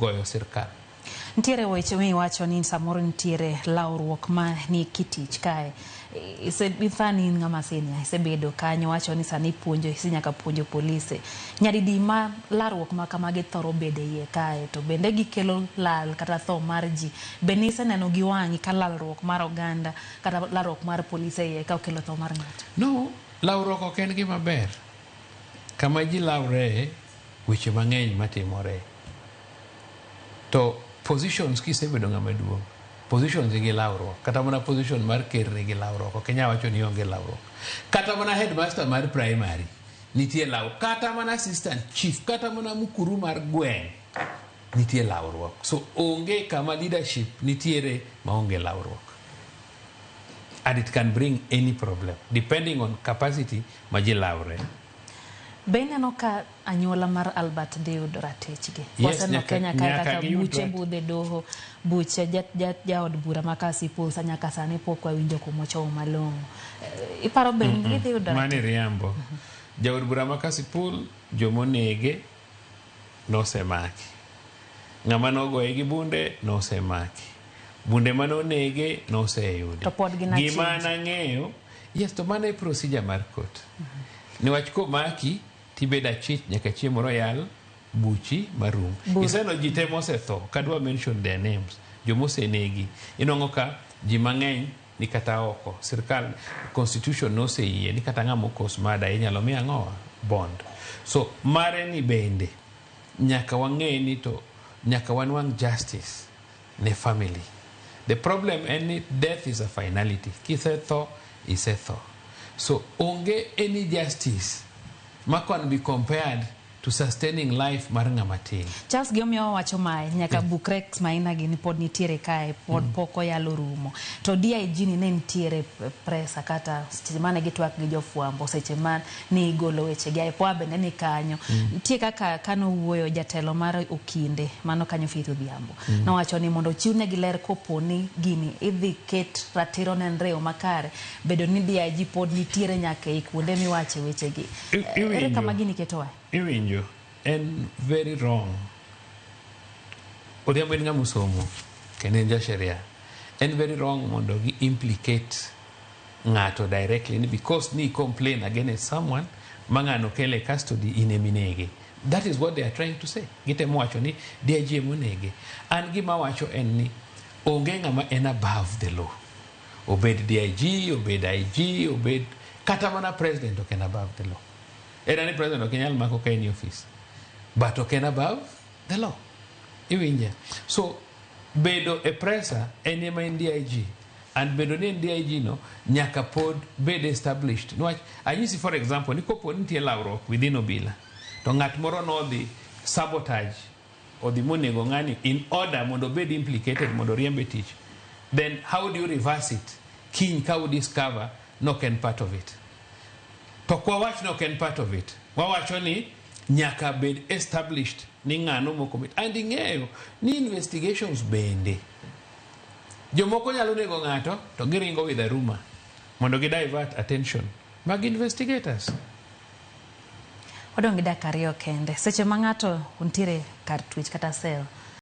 Goyo sirkal. Nitiere weche miwacho ni samoro nitiere lawruok ma ni kitich kae. Sani in ng'ama senior, isebedo kanyo, wacho ni sani ipuonjo, isenyaka puonjo polise. Nyadidi ma larruok ma kamagi thoro bedo e iye kae, to bende gikelo lal kata tho mar ji. Be niseneno gi wang'i ka lalruok mar oganda kata lalruok mar polise e iye ka okelo tho mar ng'ato? No, lawruok ok en gima ber. Kama ji lawre, weche mang'eny matimore. To positions, kisebedo ng'ama duong', positions nigi lawruok. Kata mana position mar ker nigi lawruok. Ok inyal wacho ni onge lawruok. Kata mana headmaster mar primary nitie law, kata mana assistant chief, kata mana mukuru mar gweng' nitie lawruok. So onge kama leadership nitiere maonge lawruok. And it can bring any problem depending on capacity ma ji lawre. Be ineno ka anyuola mar Albert dhi yudo ratichgi? Yes, Waseneno Kenya kae nyaka kaka giyud buche budho e doho, buche jaod bura ma Kasipul sa nyaka sani pok wawinjo kumochomo malong'o. Iparo be gidhi yudo Mano ratich? Riambo. Jaod bura ma Kasipul, jomonege nosemaki. Ng'ama nogoye gi bunde nosemaki. Bunde manonege noseyudi. To pod gin Gima achij. nang'eyo, yes, to mano e procedure mar court. Niwach komaki tibedo achich nyaka chieng' moro yal buchi marum. Iseneno ji te mosetho, kadwa mention their names, jomosenegi. Inwang'o ka ji mang'eny ni kata oko. Sirkal, constitution noseyie ni kata ng'ama okos murder inyalo mi ang'owa? Bond. So mare ni bende nyaka wang'e ni to nyaka wanwang' justice ne family. The problem en ni death is a finality. Kisetho, isetho. So onge any justice ma can be compared to sustaining life mar ng'ama tin. Charles, gimomiyo wawacho mae, nyaka buk Rex Maina gini pod nitiere kae, pod pok oyalo rumo. To DIG ni ne nitiere presa kata seche mane gitwak gi jofwambo, seche ma ne igolo weche gi IPOA bende ni kanyo. Nitie kaka kanowuoyo jatelo mar okinde mano kanyo, Faith Odhiambo, nowacho ni mondo ochiwnegi ler kopo ni gini idhi ket ratiro nenre e yo makare, bedo ni DIG pod nitiere nyaka ei kuonde miwache wechegi. Ere kama Iwinjo. gini ketowa? Iwinjo, en very wrong. Odhiambo en ng'ama osomo kendo en ja sheria. En very wrong mondo gi implicate ng'ato directly ni because ni complain against someone ma ng'ano kele custody, in eminege. That is what they are trying to say. Gitemo wacho ni DIG emonege. An gima wacho en ni onge ng'ama en above the law. Obed DIG, obed IG, obed kata mana president, ok en above the law. En ni president ok inyal mako ka en e office, but ok en above the law. Iwinje? So bedo e presa en ema en DIG, and bedo ni en DIG no nyaka pod bed established. Niwach anyisi, for example, ni kopo ni nitie lawruok within obila to ng'at moro nodhi sabotage, odhi monego ng'ani in order mondo obed implicated, mondo oriembe tich, then how do you reverse it kiny ka u discover nok en part of it? To kwawach nok en part of it, wawacho ni nyaka bed established ni ng'ano mocommit. And ing'eyo ni investigations bende jomoko nyalo nego ng'ato to giringo with a rumor mondo gi divert attention mag investigators. Wadong' gi dakika 2 kende. Seche ma ng'ato nitiere kar twech kata cell,